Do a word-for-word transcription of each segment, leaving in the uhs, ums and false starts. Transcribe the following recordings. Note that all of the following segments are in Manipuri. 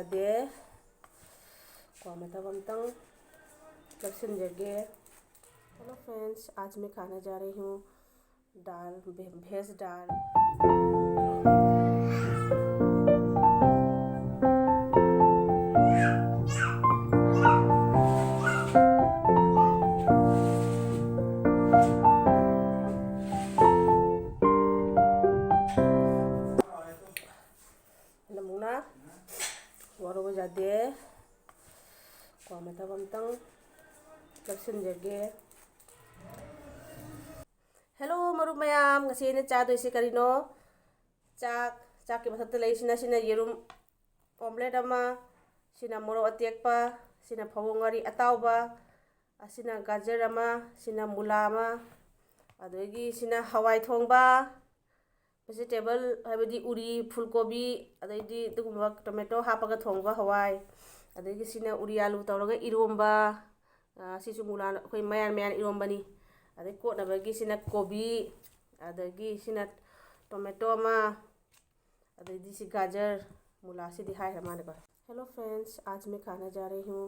ꯌꯥꯗꯦ꯫ ꯀ꯭ꯋꯥ ꯃꯇꯝ ꯑꯝꯇꯪ ꯆꯞꯁꯤꯟꯖꯒꯦ꯫ Hello friends, आज मैं खाने जा रही हूँ दाल, भेज दाल। ꯅꯝꯕꯨꯅ ꯋꯥꯔꯧꯕ ꯌꯥꯗꯦ꯫ ꯀ꯭ꯋꯥ ꯃꯇꯝ ꯑꯝꯇꯪ ꯆꯞꯁꯤꯟꯖꯒꯦ꯫ Hello ꯃꯔꯨꯞ ꯃꯌꯥꯝ, ꯉꯁꯤ ꯑꯩꯅ ꯆꯥꯗꯣꯏꯁꯦ ꯀꯔꯤꯅꯣ? ꯆꯥꯛ, ꯆꯥꯛꯀꯤ ꯃꯊꯛꯇ ꯂꯩꯁꯤꯅ, ꯁꯤꯅ ꯌꯦꯔꯨꯝ omelette ꯑꯃ, ꯁꯤꯅ ꯃꯣꯔꯣꯛ ꯑꯇꯦꯛꯄ, ꯁꯤꯅ ꯐꯕꯣꯡ ꯉꯥꯔꯤ ꯑꯇꯥꯎꯕ, ꯑꯁꯤꯅ ꯒꯥꯖꯔ ꯑꯃ, ꯁꯤꯅ ꯃꯨꯂꯥ ꯑꯃ, ꯑꯗꯒꯤ ꯁꯤꯅ ꯍꯋꯥꯏ ꯊꯣꯡꯕ, vegetable ꯍꯥꯏꯕꯗꯤ ꯎꯔꯤ, ꯐꯨꯜ ꯀꯣꯕꯤ, ꯑꯗꯩꯗꯤ ꯑꯗꯨꯒꯨꯝꯕ tomato ꯍꯥꯞꯄꯒ ꯊꯣꯡꯕ ꯍꯋꯥꯏ, ꯑꯗꯒꯤ ꯁꯤꯅ ꯎꯔꯤ ꯑꯂꯨ ꯇꯧꯔꯒ ꯏꯔꯣꯝꯕ, ꯑ, ꯁꯤꯁꯨ ꯃꯨꯂꯥ, ꯑꯩꯈꯣꯏ ꯃꯌꯥꯟ ꯃꯌꯥꯟ ꯏꯔꯣꯝꯕꯅꯤ꯫ ꯑꯗꯩ ꯀꯣꯠꯅꯕꯒꯤ ꯁꯤꯅ ꯀꯣꯕꯤ, ꯑꯗꯒꯤ ꯁꯤꯅ tomato ꯑꯃ, ꯑꯗꯩꯗꯤ ꯁꯤ ꯒꯥꯖꯔ, ꯃꯨꯂꯥꯁꯤꯗꯤ ꯍꯥꯏꯈ꯭ꯔ ꯃꯥꯜꯂꯦꯀꯣ꯫ Hello friends, आज मैं खाने जा रही हूँ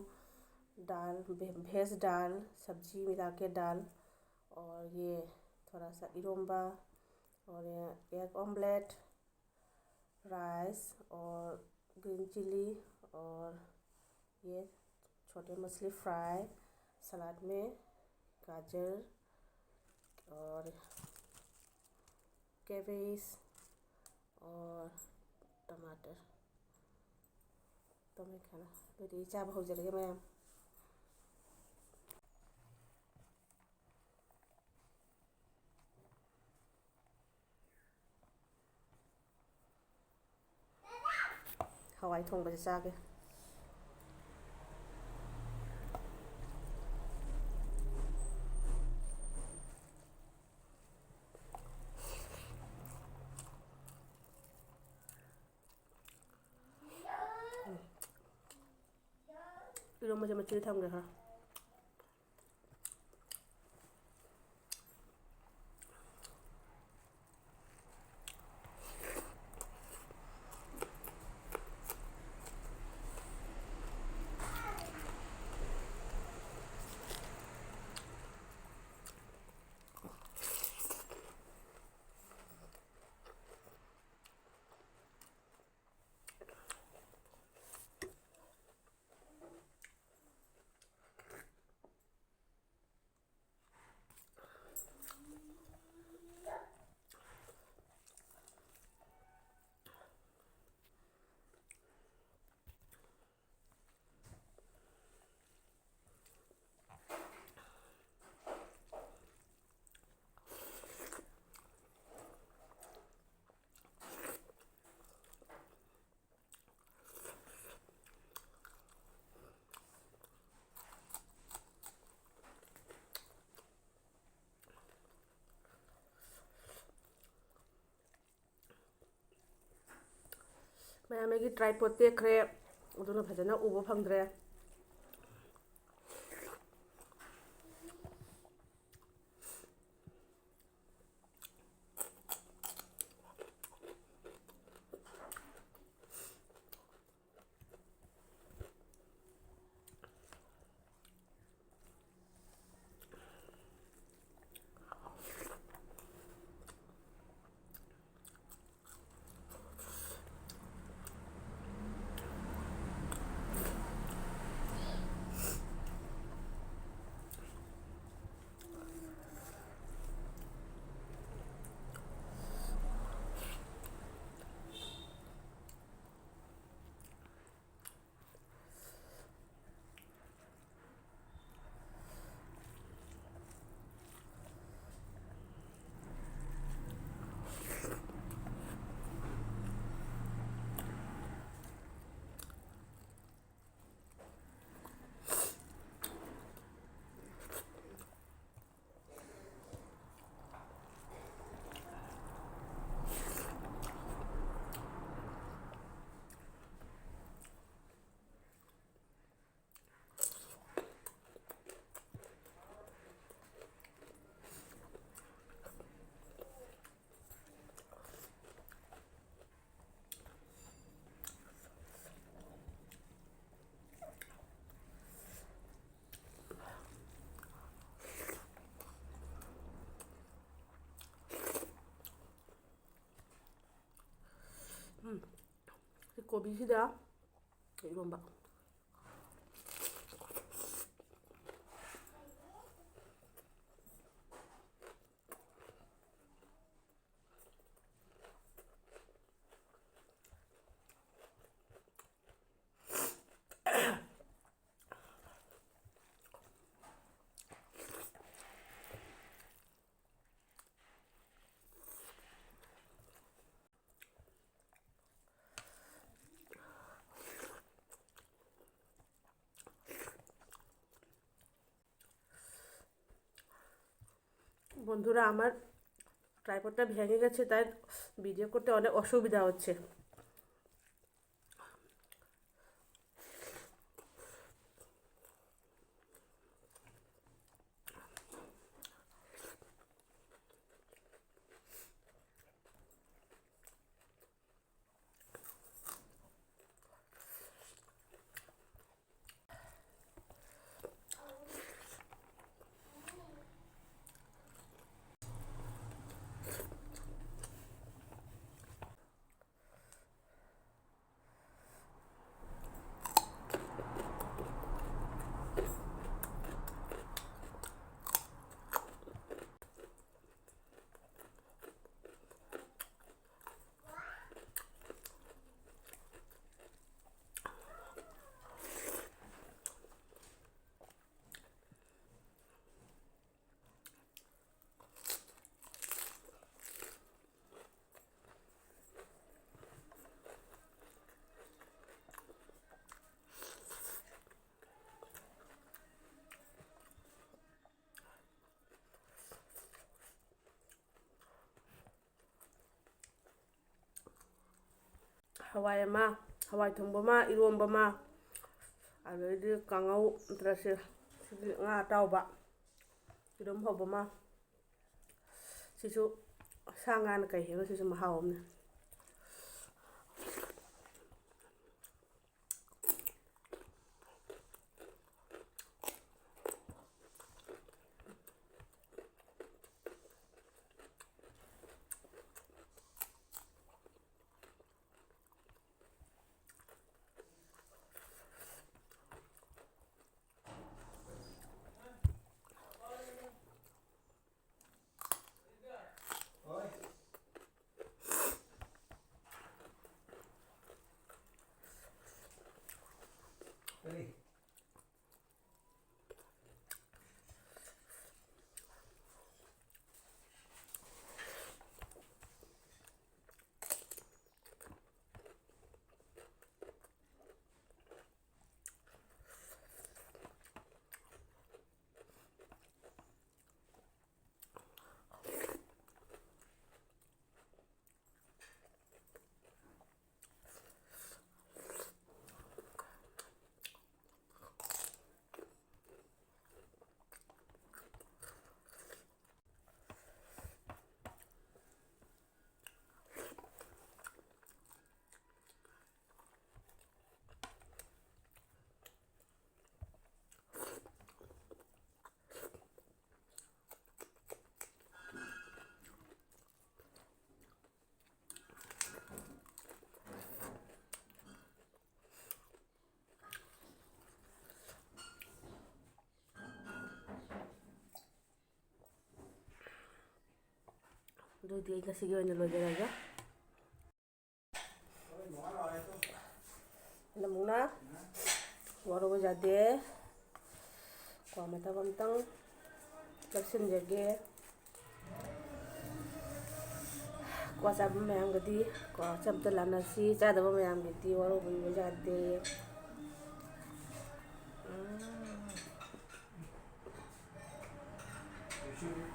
दाल, भे-, भेज दाल, सब्जी मिला के दाल, और ये थोड़ा सा इरोम्बा, और ये एग ऑमलेट, राइस और ग्रीन चिली, और ये छोटे मछली फ्राई, सलाद में गाजर और कैबेज और टमाटर। तो मैं खाना, मेरी चाय बहुत जल गई मैम। ꯍꯋꯥꯏ ꯊꯣꯡꯕꯁꯦ ꯆꯥꯒꯦ꯫ ꯏꯔꯣꯝꯕꯁꯦ ꯃꯆꯦ ꯊꯝꯒꯦ ꯈꯔ꯫ ꯃꯌꯥꯝ ꯑꯩꯒꯤ tripod ꯇꯦꯛꯈ꯭ꯔꯦ, ꯑꯗꯨꯅ ꯐꯖꯅ ꯎꯕ ꯐꯪꯗ꯭ꯔꯦ꯫ ꯎꯝ, ꯁꯤ ꯀꯣꯕꯤꯁꯤꯗ ꯏꯔꯣꯝꯕ꯫ বন্ধুরা, আমার ট্রাইপডটা ভেঙে গেছে, তাই ভিডিও করতে অনেক অসুবিধা হচ্ছে। ꯍꯋꯥꯏ ꯑꯃ, ꯍꯋꯥꯏ ꯊꯣꯡꯕ ꯑꯃ, ꯏꯔꯣꯝꯕ ꯑꯃ, ꯑꯗꯩꯗꯤ ꯀꯥꯡꯉꯧ ꯅꯠꯇ꯭ꯔꯁꯦ, ꯁꯤꯗꯤ ꯉꯥ ꯑꯇꯥꯎꯕ, ꯌꯦꯔꯨꯝ ꯍꯧꯕ ꯑꯃ꯫ ꯁꯤꯁꯨ ꯁꯥ ꯉꯥꯅ ꯀꯩ ꯍꯦꯟꯅ ꯁꯤꯁꯨ ꯃꯍꯥꯎ ꯑꯃꯅꯤ꯫ ꯑꯗꯨꯗꯤ ꯑꯩ ꯉꯁꯤꯒꯤ ꯑꯣꯏꯅ ꯂꯣꯏꯖꯔꯒꯦ꯫ ꯂꯃꯨꯅ ꯋꯥꯔꯧꯕ ꯌꯥꯗꯦ꯫ ꯀꯣ, ꯃꯇꯝ ꯑꯃꯇꯪ ꯂꯧꯁꯤꯟꯖꯒꯦ꯫ ꯀ꯭ꯋꯥ ꯆꯥꯕ ꯃꯌꯥꯝꯒꯗꯤ ꯀ꯭ꯋꯥ ꯆꯥꯕꯗ ꯂꯥꯟꯅꯁꯤ, ꯆꯥꯗꯕ ꯃꯌꯥꯝꯒꯤꯗꯤ ꯋꯥꯔꯧꯕꯤꯕ ꯌꯥꯗꯦ꯫ ꯎꯝ꯫